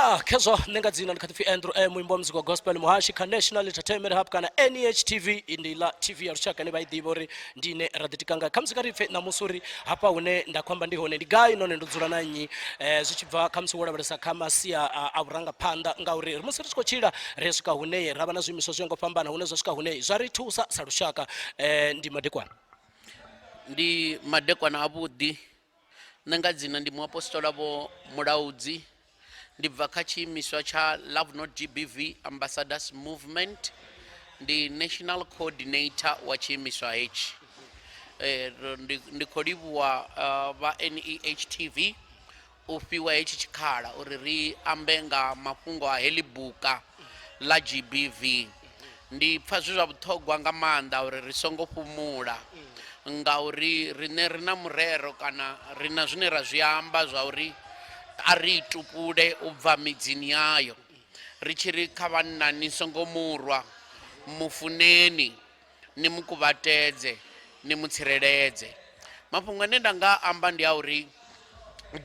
Ya khezwo nṋe nga dzina ndi kha ḓipfi Andrew M, muimbo wa muzika wa gospel, muhashi kha National Entertainment Hub kana NEHTV, ndi ḽa TV ya lushaka ine vha i ḓivha uri ndi ine ra ḓitika ngayo. Khamusi kha ri pfe ṋamusi uri hafha hune nda khou amba ndi hone ndi gai, nahone ndo dzula na nnyi, zwi tshi bva khamusi wo lavhelesa kha masia a vhurangaphanḓa, ngauri musi ri tshi khou tshila ri a swika hune ra vha na zwiimiswa zwi yaho nga u fhambana, hune zwa swika hune zwa ri thusa sa lushaka. Ndi madekwana. Ndi madekwana avhuḓi. Nṋe nga dzina ndi muapostola Vho Mulaudzi, ndi bva kha tshiimiswa tsha Love Not GBV Ambassadors Movement, ndi national coordinator wa tshiimiswa hetshi. Ndi khou livhuwa vha NEHTV u fhiwa hetshi tshikhala uri ri ambe nga mafhungo a heḽi buka ḽa GBV. Ndi pfa zwi zwa vhuṱhogwa nga maanḓa uri ri songo fhumula ngauri riṋe ri na murero kana ri na zwine ra zwi amba zwa uri a ri i tupule u bva midzini yayo. Ri tshi ri kha vhanna ni songo murwa, mufuneni, ni mu kuvhatedze, ni mu tsireledze. Mafhungo ane nda nga a amba ndi a uri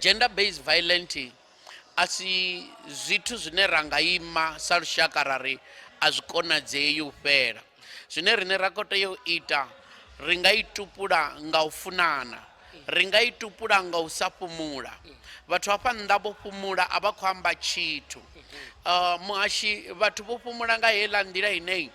gender based violent a si zwithu zwine ra nga ima sa lushaka ra ri a zwi konadzei u fhela. Zwine riṋe ra khou tea u ita ri nga i tupula nga u funana, ri nga i tupula nga u sa fhumula. Vhathu hafha nnḓa vho fhumula a vha khou amba tshithu. Muhashi vhathu vho fhumula nga heiḽa nḓila ine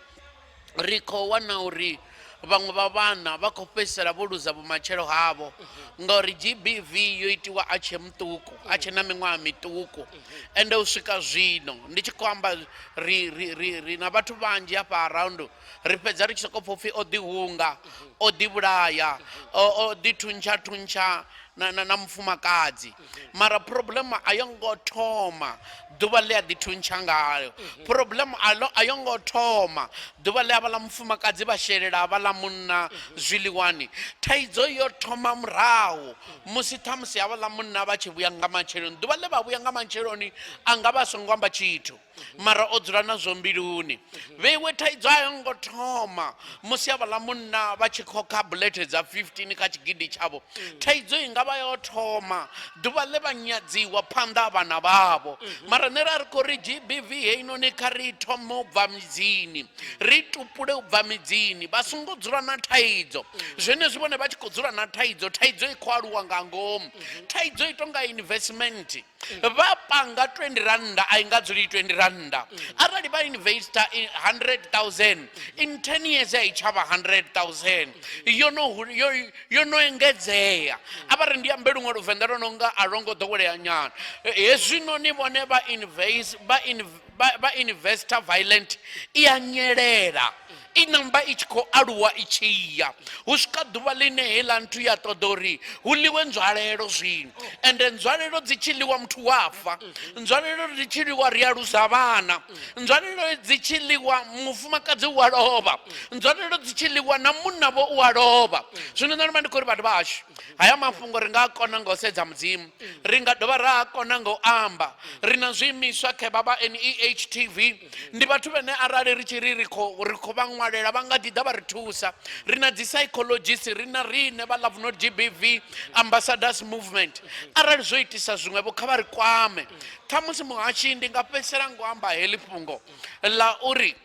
ri khou wana uri vhaṅwe vha vhana vha khou fhedzisela vho luza vhumatshelo havho ngauri GBV yo itiwa a tshe muṱuku, a tshe na miṅwaha miṱuku. Ende u swika zwino ndi tshi khou amba ri ri ri ri na vhathu vhanzhi hafha around ri fhedza ri tshi sokou pfha upfhi o ḓihunga, o ḓivhulaya, o ḓi thuntsha thuntsha na, na, na mufumakadzi. Mara problem a yo ngo thoma ḓuvha ḽe a ḓi thuntsha ngayo. Problem a yo ngo thoma ḓuvha ḽe havhaḽa mufumakadzi vha shelela havhaḽa munna zwiḽiwani. Thaidzo yo thoma murahu musi ṱhamusi havhaḽa munna vha tshi vhuya nga matsheloni. Ḓuvha ḽe vha vhuya nga matsheloni a nga vha a songo amba tshithu, mara o dzula nazwo mbiluni. Vheiwe thaidzo a yo ngo thoma musi havhaḽa munna vha tshi khokha bulethe dza 15 kha tshigidi tshavho. Thaidzo i nga vha yo thoma ḓuvha ḽe vha nyadziwa phanḓa ha vhana vhavho. Mara nṋe ra ri khou ri GBV heinoni kha ri thome u bva midzini, ri tupule u bva midzini, vha songo dzula na thaidzo. Zwenezwi vhone vha tshi khou dzula na thaidzo, thaidzo i khou aluwa nga ngomu. Thaidzo i tonga investment. Vha panga 20 rannda a i nga dzuli 20 rannda. Arali vha investor 100,000 in 10 years a i tsha vha 100,000, yo no yo yo no engedzea. A vha ri ndi ambe luṅwe luvenḓa lwo no nga a lwo ngo ḓowelea nyana. Hezwinoni vhone vha invest vha vha investor violent i a nyelela, i namba i tshi khou aluwa i tshi ya, hu swika ḓuvha ḽine heiḽa nthu ya ṱoḓa uri hu ḽiwe nzwalelo zwino. Ende nzwalelo dzi tshi ḽiwa muthu wa fa, nzwalelo dzi tshi ḽiwa ri a luza vhana, nzwalelo dzi tshi ḽiwa mufumakadzi u a lovha, nzwalelo dzi tshi ḽiwa na munna vho u a lovha. Zwino nṋe ndi vha ndi khou ri vhathu vha hashu, haya mafhungo ri nga a kona nga u sedza Mudzimu, ri nga dovha ra a kona nga u amba. Ri na zwiimiswa khevha vha NEHTV, ndi vhathu vhane arali ri tshi ri ri khou ri khou vha ṅwalela vha nga ḓi ḓa vha ri thusa. Ri na dzi psychologist, ri na riṋe vha Love Not GBV Ambassadors Movement. Arali zwo itisa zwiṅwevho kha vha ri kwame. Ṱhamusi muhashi ndi nga fhedzisela ngo amba heḽi fhungo ḽa uri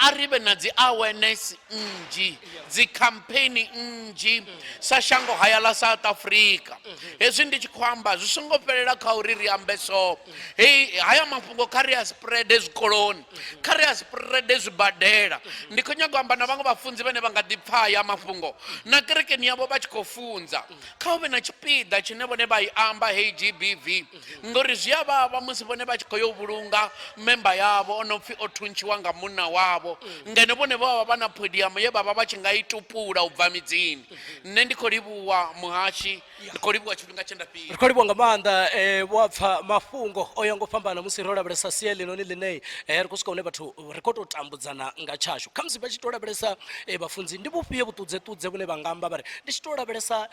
a ri vhe na dzi awareness nnzhi, dzi campaign nnzhi sa shango haya ḽa South Africa. Hezwi ndi tshi khou amba zwi songo fhelela kha uri ri ambe so. Hei haya mafhungo kha ri a spreade zwikoloni, kha ri a spreade zwibadela. Ndi khou nyaga u amba na vhaṅwe vhafunzi vhane vha nga ḓi pfa haya mafhungo na kerekeni yavho vha tshi khou funza, kha hu vhe na tshipiḓa tshine vhone vha i amba hei GBV, ngori zwi a vhavha musi vhone vha tshi khou yo vhulunga memba yavho o no pfi o thuntshiwa nga munna wavho, ngeno vhone vho vha vha na podium ye vha vha vha tshi nga i tupula u bva midzini. Nṋe ndi khou livhuwa muhashi, ndi khou livhuwa tshifhinga tshe nda fhiwa. Ri khou livhuwa nga maanḓa. Vho a pfa mafhungo o ya ngo fhambana musi ro lavhelesa sia ḽinoni ḽine ri khou swika hune vhathu ri khou tou tambudzana nga tshashu. Khamusi vha tshi tou lavhelesa vhafunzi, ndi vhufhio vhuṱudzeṱudze vhune vha nga amba vha ri ndi tshi tou lavhelesa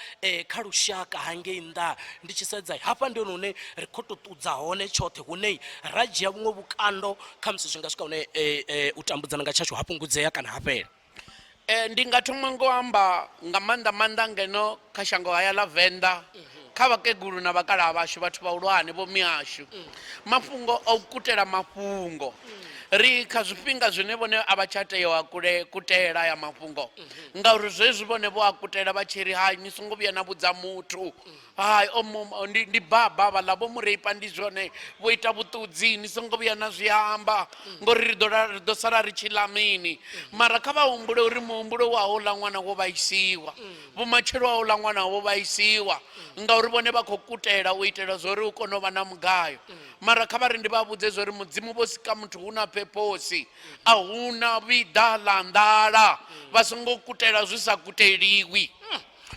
kha lushaka hangei nnḓa ndi tshi sedza hafha ndi hone hune ri khou tou ṱudza hone tshoṱhe, hune ra dzhia vhuṅwe vhukando khamusi zwi nga swika hune u tambudzana nga tshashu ha fhungudzea kana ha fhela? Ndi nga thoma ngo amba nga maanḓa maanḓa ngeno kha shango haya ḽa Venḓa. Kha vhakegulu na vhakalaha vhashu, vhathu vhahulwane, vho mihashu, mafhungo a u kutela mafhungo ri kha zwifhinga zwine vhone a vha tsha tea u a kule kutela ya mafhungo, ngauri zwezwi vhone vho a kutela vha tshi ri hai ni songo vhuya na vhudza muthu, hai o mu, ndi, ndi baba vhaḽa vho mu reipa, ndi zwone vho ita vhuṱudzi, ni songo vhuya na zwi amba ngori ri ḓo ri ḓo sala ri tshi ḽa mini. Mara kha vha humbule uri muhumbulo wa houḽa ṅwana wo vhaisiwa, vhumatshelo ha houḽa ṅwana wo vhaisiwa, ngauri vhone vha khou kutela u itela zwa uri u kone u vha na mugayo. Mara kha vha ri ndi vha vhudze zwa uri Mudzimu vho sika muthu hu na phephose, a hu na vhiḓa ḽa nḓala, vha songo kutela zwi sa kuteliwi.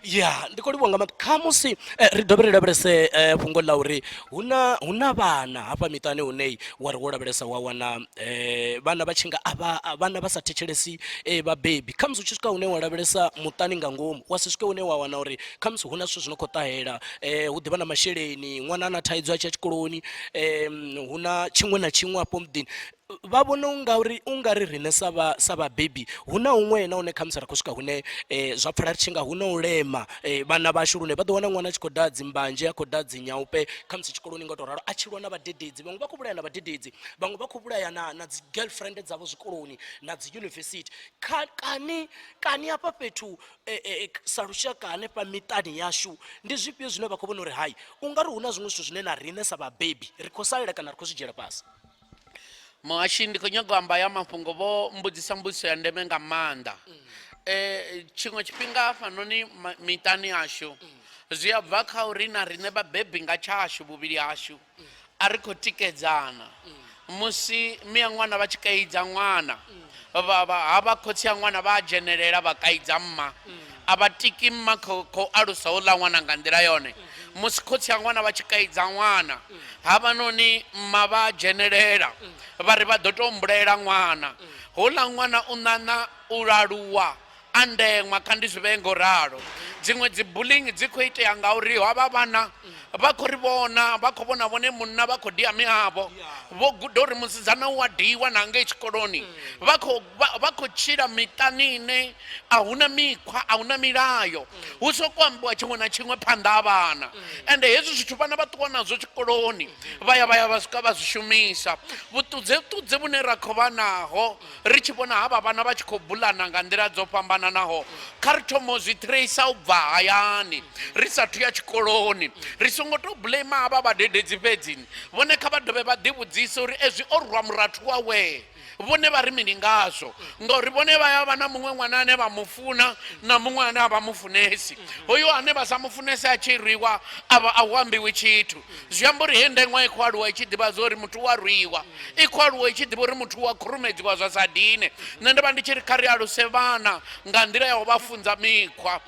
Ya, ndi khou livhuwa nga maanḓa. Khamusi eh, ri dovhe ri lavhelese eh, fhungo ḽa uri hu na hu na vhana hafha miṱani hune wa ri wo lavhelesa wa wana eh, vhana vha tshi nga a vha a- vhana vha sa thetshelesi eh, vhabebi. Khamusi u tshi swika hune wa lavhelesa muṱani nga ngomu wa si swike hune wa wana uri khamusi hu na zwithu zwi no khou ṱahela, hu ḓivha na masheleni, ṅwana a na thaidzo a tshi ya tshikoloni, hu na tshiṅwe na tshiṅwe hafho muḓini. Vha vhona u nga uri u nga ri riṋe sa vha sa vhabebi hu na huṅwe na hune khamusi ra khou swika hune zwa pfala ri tshi nga hu na u lema vhana vhashu lune vha ḓo wana ṅwana a tshi khou daha dzi mbanzhe, a khou daha dzi nyaupe khamusi tshikoloni nga u tou ralo, a tshi lwa na vhadededzi. Vhaṅwe vha khou vhulaya na vhadededzi, vhaṅwe vha khou vhulaya na na dzi girlfriend dzavho zwikoloni na dzi yunivesithi. Kha kani kani hafha fhethu sa lushaka hanefha miṱani yashu ndi zwifhio zwine vha khou vhona uri hai u nga ri hu na zwiṅwe zwithu zwine na riṋe sa vhabebi ri khou salela kana ri khou zwi dzhiela fhasi? Muhashi, ndi khou nyaga u amba ya mafhungo, vho mbudzisa mbudziso ya ndeme nga maanḓa. Tshiṅwe tshifhinga hafhanoni miṱani yashu zwi a bva kha uri na riṋe vhabebi nga tshashu vhuvhili hashu a ri khou tikedzana. Musi mia ṅwana vha tshi kaidza ṅwana, vha vha havha khotsi a ṅwana vha a dzhenelela vha kaidza mma, a vha tiki mma khou khou alusa houḽa ṅwana nga nḓila yone. Musi khotsi a ṅwana vha tshi kaidza ṅwana, havhanoni mma vha a dzhenelela vha ri vha ḓo tou mbulela ṅwana. Houḽa ṅwana u ṋaṋa u aluwa a ndeṅwa, kha ndi zwi vhee ngo ralo. Dziṅwe dzi bullying dzi khou itea ngauri havha vhana vha khou ri vhona, vha khou vhona vhone munna vha khou dia miavho, vho guda uri musidzana u a diwa na ngei tshikoloni. Vha khou vha khou tshila miṱani ine a huna mikhwa, a huna milayo, hu sokou ambiwa tshiṅwe na tshiṅwe phanḓa ha vhana. Ende hezwi zwithu vhana vha ṱuwa nazwo tshikoloni vha ya vha ya vha swika vha zwi shumisa. Vhuṱudzeṱudze vhune ra khou vha naho ri tshi vhona havha vhana vha tshi khou bulana nga nḓila dzo fhambananaho, kha ri thome u zwi tracer u bva hayani ri sathu ya tshikoloni. Ri songo tou blame havha vhadededzi fhedzi, vhone kha vha dovhe vha ḓivhudzise uri ezwi o rwa murathu wawe vhone vha ri mini ngazwo, ngauri vhone vha ya vha na muṅwe ṅwana ane vha mu funa na muṅwe ane a vha mu funesi. Hoyo ane vha sa mu funese a tshi rwiwa a vha a hu ambiwi tshithu. Zwi amba uri hei ndeṅwa i khou aluwa i tshi ḓivha zwa uri muthu u a rwiwa, i khou aluwa i tshi ḓivha uri muthu u a khurumedziwa zwa sa dine. Nṋe ndo vha ndi tshi ri kha ri aluse vhana nga nḓila ya u vha funza mikhwa.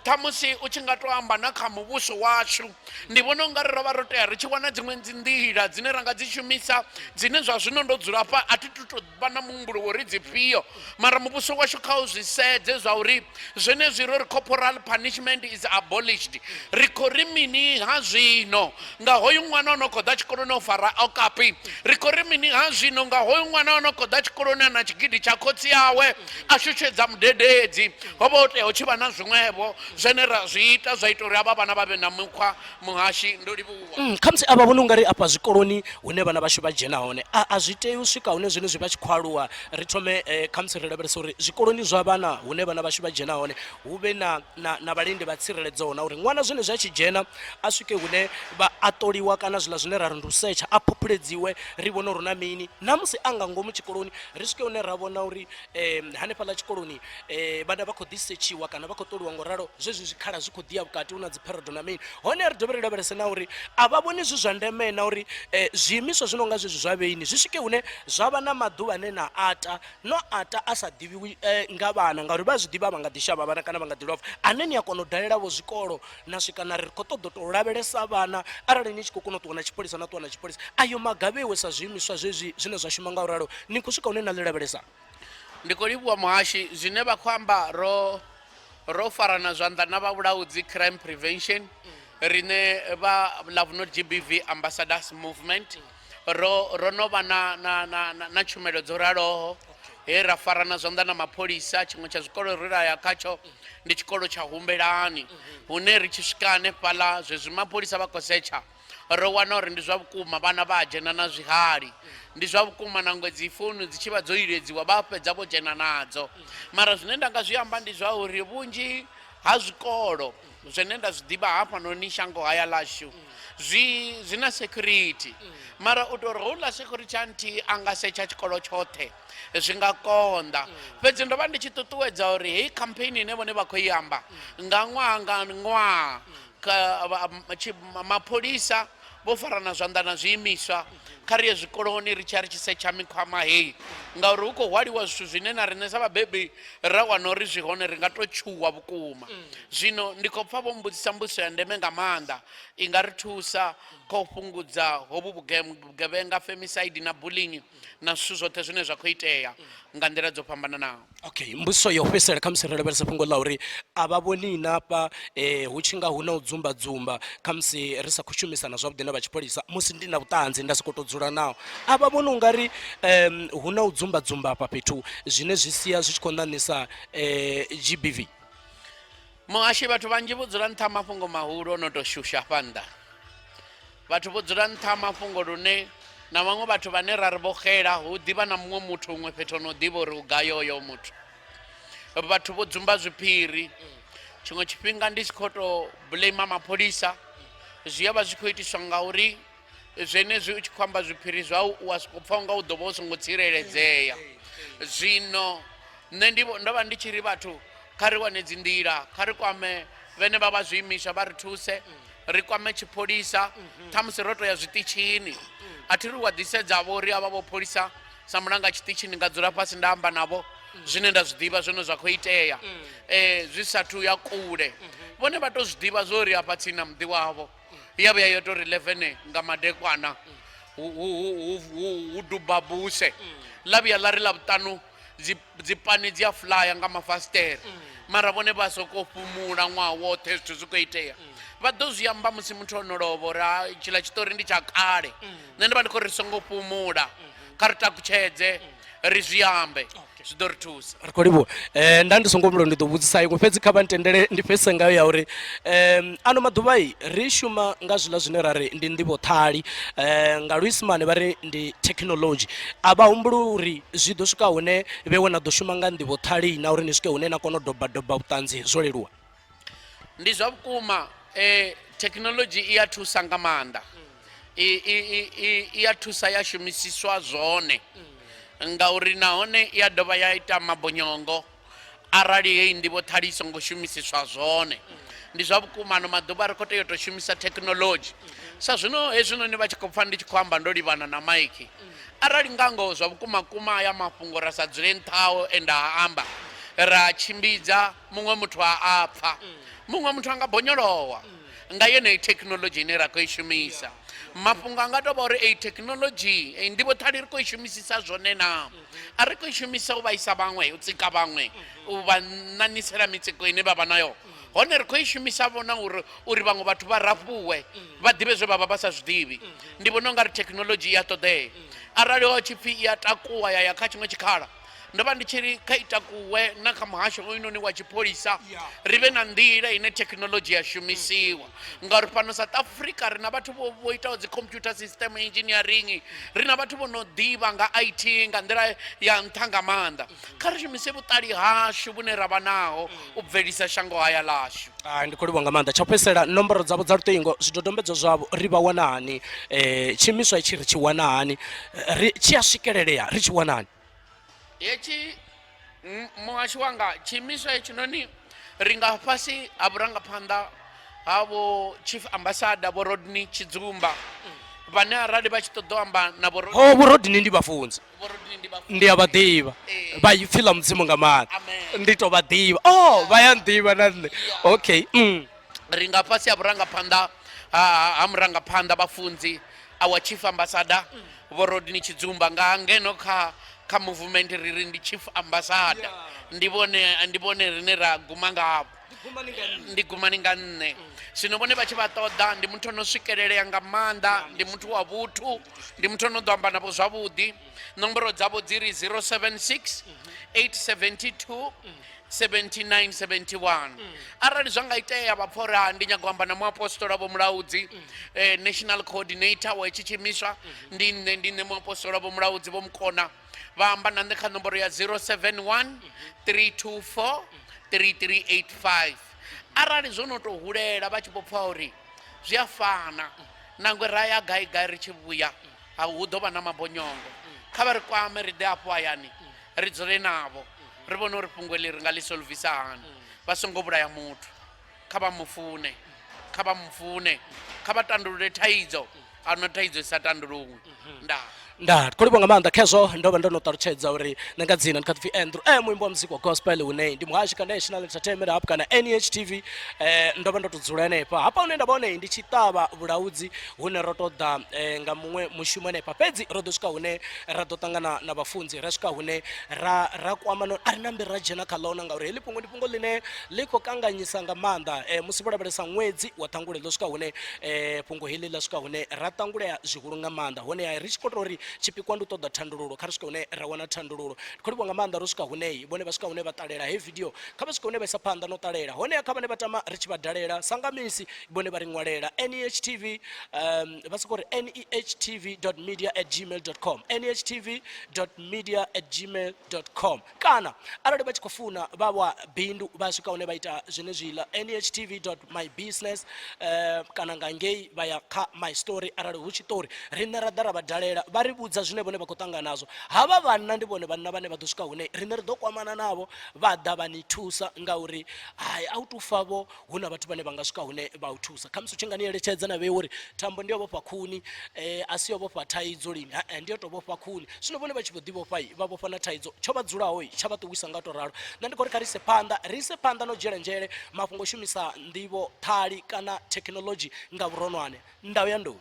Ṱhamusi u tshi nga tou amba na kha muvhuso washu, ndi vhona u nga ri ro vha ro tea ri tshi wana dziṅwe dzi nḓila dzine ra nga dzi shumisa, dzine zwa zwino ndo dzula hafha a thi tu tou vha na muhumbulo wa uri dzifhio, mara muvhuso washu kha u zwi sedze zwa uri zwenezwi ro ri corporal punishment is abolished, ri khou ri mini ha zwino nga hoyu ṅwana o no khou ḓa tshikoloni o fara okapi, ri khou ri mini ha zwino nga hoyu ṅwana o no khou ḓa tshikoloni a na tshigidi tsha khotsi awe a shushedza mudededzi. Ho vha ho tea hu tshi vha na zwiṅwevho zwene ra zwi ita zwa ita uri havha vhana vha vhe na mukhwa. Muhashi, ndo livhuwa. Khamusi a vha vhoni ungari afha zwikoloni hune vhana vhashu vha dzhena hone a a zwi tei u swika hune zwenezwi vha tshi khou aluwa ri thome khamusi ri lavhelese uri zwikoloni zwa vhana hune vhana vhashu vha dzhena hone hu vhe na na na vhalindi vha tsireledzeho, na uri ṅwana zwenezwi a tshi dzhena a swike hune vha a ṱoliwa kana zwiḽa zwine ra ri ndi u setsha a phuphuledziwe ri vhone uri hu na mini. Na musi a nga ngomu tshikoloni ri swike hune ra vhona uri hanefhaḽa tshikoloni vhana vha khou ḓi setshiwa kana vha khou ṱoliwa ngo ralo zwezwi zwikhala zwi khou ḓi ya vhukati hu na dzi pherodo na mini. Hone ri dovhe ri lavhelese na uri a vha vhoni zwi zwa ndeme na uri zwiimiswa zwi no nga zwezwi zwa vheini zwi swike hune zwa vha na maḓuvha ane na ata no ata a sa ḓivhiwi nga vhana, ngauri vha zwi ḓivha vha nga ḓi shavha vhana kana vha nga ḓi lova, ane ni a kona u dalela vho zwikolo na swika na ri ri khou ṱoḓa u tou lavhelesa vhana, arali ni tshi khou kona u ṱuwa na tshipholisa na ṱuwa na tshipholisa. Ayo maga vheiwe sa zwiimiswa zwezwi zwine zwa shuma nga u ralo ni khou swika hune na ḽi lavhelesa. Ndi khou livhuwa muhashi zwine vha khou amba, ro ro farana zwanḓa na vha vhulaudzi crime prevention, riṋe vha Love Not GBV Ambassadors Movement ro ro no vha na na na na, na tshumelo dzo raloho he ra farana zwanḓa na mapholisa. Tshiṅwe tsha zwikolo ri ra ya khatsho Ndi tshikolo tsha Humbelani, hune ri tshi swika hanefhaḽa zwezwi mapholisa vha khou setsha, ro wana uri ndi zwa vhukuma vhana vha a dzhena na zwihali. Ndi zwa vhukuma nangwe dzi founu dzi tshi vha dzo iledziwa vha fhedza vho dzhena nadzo. Mara zwine nda nga zwi amba ndi zwa uri vhunzhi ha zwikolo zwine nda zwi ḓivha hafhanoni shango haya ḽashu zwi zwi na security, mara u tou uri houḽa security a nthihi a nga setsha tshikolo tshoṱhe zwi nga konḓa. Fhedzi ndo vha ndi tshi ṱuṱuwedza uri heyi campaign ine vhone vha khou i amba nga ṅwaha nga ṅwaha, mapholisa vho farana zwanḓa na zwiimiswa, kha ri ye zwikoloni ri tshi ya ri tshi setsha mikhwama heyi, ngauri hu khou hwaliwa zwithu zwine na riṋe sa vhabebi ra wana uri zwi hone ri nga to tshuwa vhukuma. Zwino ndi khou pfa vho mbudzisa mbudziso ya ndeme nga maanḓa, i nga ri thusa kha u fhungudza hovhu vhugevhenga, femicide na bullying na zwithu zwoṱhe zwine zwa khou itea nga nḓila dzo fhambananaho. Okay, mbudziso ya u fhedzisela khamusi ri lavhelesa fhungo ḽa uri a vha vhoni na hafha hu tshi nga hu na u dzumba dzumba, khamusi ri sa khou shumisana zwavhuḓi na vha tshipholisa, musi ndi na vhuṱanzi nda sokou tou dzula naho, a vha vhoni u nga ri hu na u dzumba dzumba hafha fhethu zwine zwi sia zwi tshi khou ṋaṋisa GBV? Muhashi, vhathu vhanzhi vho dzula nṱha ha mafhungo mahulu o no tou shusha hafha nnḓa. Vhathu vho dzula nṱha ha mafhungo lune na vhaṅwe vhathu vhane ra ri vho xela, hu ḓivha na muṅwe muthu huṅwe fhethu no ḓivha uri u gai oyo muthu. Vhathu vho dzumba zwiphiri. Tshiṅwe tshifhinga ndi tshi khou tou blame mapholisa, zwi a vha zwi khou itiswa ngauri zwenezwi u tshi khou amba zwiphiri zwau u a sokou pfha unga u ḓo vha u songo tsireledzea. Zwino nṋe ndi ndo vha ndi tshi ri vhathu kha ri wane dzi nḓila, kha ri kwame vhene vha vha zwiimiswa vha ri thuse, ri kwame tshipholisa, ṱhamusi ro to ya zwiṱitshini. A thi ri wa ḓisedza vho uri avha vho pholisa sa mulanga tshiṱitshini, nga dzula fhasi nda amba navho zwine nda zwi ḓivha zwone zwa khou itea zwi sathu ya kule. Vhone vha to zwi ḓivha zwo uri hafha tsini na muḓi wavho ya vhuya yo tori 11 nga madekwana hu duba buse, ḽa vhuya ḽa ri ḽa vhuṱanu dzi pani dzi a flyer nga mafasiṱere, mara vhone vha soko fhumula ṅwaha woṱhe zwithu zwi khou itea. Vha ḓo zwi amba musi muthu o no lovha uri ha tshiḽa tshiṱori ndi tsha kale. Nṋe ndi vha ndi khou ri songo fhumula, kha ri takutshedze ri zwi ambe, zwi ḓo ri thusa. Ri khou livhuwa. Nda ndi songo humbula uri ndi ḓo vhudzisa iṅwe, fhedzi kha vha ntendele ndi fhedzise ngayo ya uri ano maḓuvha ri shuma nga zwiḽa zwine ra ri ndi nḓivhoṱhali, nga luisimane vha ri ndi thekhinolodzhi. A vha humbuli uri zwi ḓo swika hune vhewe na ḓo shuma nga nḓivhoṱhali na uri ni swike hune na kona u doba doba vhuṱanzi zwo leluwa? Ndi zwa vhukuma, thekhinolodzhi i a thusa nga maanḓa, i a thusa ya shumisiswa zwone, ngauri nahone i a dovha ya ita mabonyongo arali heyi nḓivho ṱhali i songo shumisiswa zwone. Ndi zwa vhukuma ano maḓuvha ri khou tea u tou shumisa thekhinolodzhi. Sa zwino hezwinoni vha tshi khou pfha ndi tshi khou amba ndo livhana na maiki, arali nga ngoho zwa vhukuma kuma haya mafhungo ra sa dzule nṱhaho e nda a amba, ra tshimbidza muṅwe muthu a a pfha, muṅwe muthu a nga bonyolowa nga yeneyi thekhinolodzhi ine ra khou i shumisa. Mafhungo a nga tou vha uri eyi thekhinolodzhi, eyi nḓivhoṱhali ri khou i shumisisa zwone naa? A ri khou i shumisa u vhaisa vhaṅwe, u tsika vhaṅwe, u vha ṋaṋisela mitsiko ine vha vha nayo? Hone ri khou i shumisa vho na uri uri vhaṅwe vhathu vha rafhuwe, vha ḓivhe zwe vha vha vha sa zwi ḓivhi. Ndi vhona u nga ri thekhinolodzhi i a ṱoḓea. Arali ho tshi pfhi i a takuwa ya ya kha tshiṅwe tshikhala, ndo vha ndi tshi ri kha i takuwe na kha muhasho hoyunoni wa tshipholisa, ri vhe na nḓila ine thekhinolodzhi ya shumisiwa, ngauri fhano South Africa ri na vhathu vho itaho dzi computer system engineering, ri na vhathu vho no ḓivha nga IT nga nḓila ya nṱha nga maanḓa. Kha ri shumise vhuṱali hashu vhune ra vha naho u bvelisa shango haya ḽashu. Hai, ndi khou livhuwa nga maanḓa. Tsha u fhedzisela, nomboro dzavho dza luṱingo, zwidodombedzwa zwavho ri vha wana hani, tshiimiswa itshi ri tshi wana hani, ri tshi a swikelelea ri tshi wana hani? Hetshi muhasho wanga, tshiimiswa hetshinoni ri nga fhasi ha vhurangaphanḓa ha vho Chief Ambassador Vho Rodney Tshidzumba, vhane arali vha tshi ṱoḓa u amba na Vho Rodney, Ho vho Rodney ndi vhafunzi, Vho Rodney ndi vhafunzi. Ndi a vha ḓivha, vha ipfi ḽa Mudzimu nga maanḓa. Amen. Ndi to vha ḓivha. Oh, vha ya nḓivha na nṋe. Okay. Ri nga fhasi ha vhurangaphanḓa ha murangaphanḓa vhafunzi our Chief Ambassador Vho Rodney Tshidzumba, nga ngeno kha kha movement ri ri ndi Chief Ambassador. Ndi vhone, ndi vhone rine ra guma ngavho, ndi gumani nga nṋe. Zwino vhone vha tshi vha ṱoḓa, ndi muthu ono swikelelea nga maanḓa, ndi muthu wa vhuthu, ndi muthu ono ḓo amba navho zwavhuḓi. Nomboro dzavho dzi ri 076 872 79 71. Arali zwa nga itea vha pfa uri ha ndi nyaga u amba na muapostola Vho Mulaudzi, national coordinator wa hetshi tshiimiswa, ndi nṋe, ndi nṋe muapostola Vho Mulaudzi Vho Mukona, vha amba na nṋe kha nomboro ya 071 324 3385. Arali zwo no tou hulela vha tshi vho pfa uri zwi a fana, nangwe ra ya gai gai ri tshi vhuya hu ḓo vha na mabonyongo, kha vha ri kwame ri ḓe afho hayani ri dzule navho ri vhone uri fhungo iḽi ri nga ḽi solvisa hani. Vha songo vhulaya muthu, kha vha mufune, kha vha mufune, kha vha tandulule thaidzo, a huna thaidzo i sa tanduluwi. Ndaa. Ndaa, ndi khou livhuwa nga maanḓa khezwo ndo vha ndo no ṱalutshedza uri nṋe nga dzina ndi kha ḓipfi Andrew eh muimbi wa muzika wa gospel hune ndi muhashi kha National Entertainment Hub kana NHTV. Ndo vha ndo to dzula henefha hafha hune nda vha hone ndi tshiṱavha vhulaudzi hune ro to ḓa nga muṅwe mushumo henefha, fhedzi ro ḓo swika hune ra ḓo ṱangana na vhafunzi, ra swika hune ra ra kwama no a ri nambi ra dzhena kha ḽona ngauri heḽi fhungo ndi fhungo ḽine ḽi khou kanganyisa nga maanḓa. Musi vho lavhelesa ṅwedzi wa Ṱhangule ḽo swika hune fhungo heḽi ḽa swika hune ra ṱangulea zwihulu nga maanḓa, honeha ri tshi khou tou ri tshipikwa ndi u ṱoḓa thandululo, kha ri swike hune ra wana thandululo. Ndi khou livhuwa nga maanḓa ro swika hune vhone vha swika hune vha ṱalela heyi video, kha vha swike hune vha isa phanḓa na u ṱalela, honeha kha vhane vha tama ri tshi vha dalela sa nga misi vhone vha ri ṅwalela NEHTV vha sokou ri nehtv media at gmail com, nehtv media at gmail com, kana arali vha tshi khou funa vha wa bindu vha swika hune vha ita zwenezwiḽa nehtv my business kana nga ngei vha ya kha my story arali hu tshiṱori riṋe ra ḓa ra vha dalela vha ri vhudza zwine vhone vha khou ṱangana nazwo. Havha vhanna ndi vhone vhanna vhane vha ḓo swika hune riṋe ri ḓo kwamana navho vha ḓa vha ni thusa ngauri hai a u tou fa vho hu na vhathu vhane vha nga swika hune vha u thusa. Khamusi u tshi nga ni eletshedza na vheiwa uri thambo ndi yo vhofha khuni a si yo vhofha thaidzo lini, ha ndi yo tou vhofha khuni. Zwino vhone vha tshi vho ḓi vhofha vha vhofha na thaidzo tsho vha dzulaho tsha vha ṱuwisa nga u tou ralo. Nṋe ndi khou ri kha ri ise phanḓa, ri ise phanḓa na u dzhiela nzhele mafhungo a u shumisa nḓivho ṱhali kana thekhinoḽodzhi nga vhuronwane. Ndau ya nduni.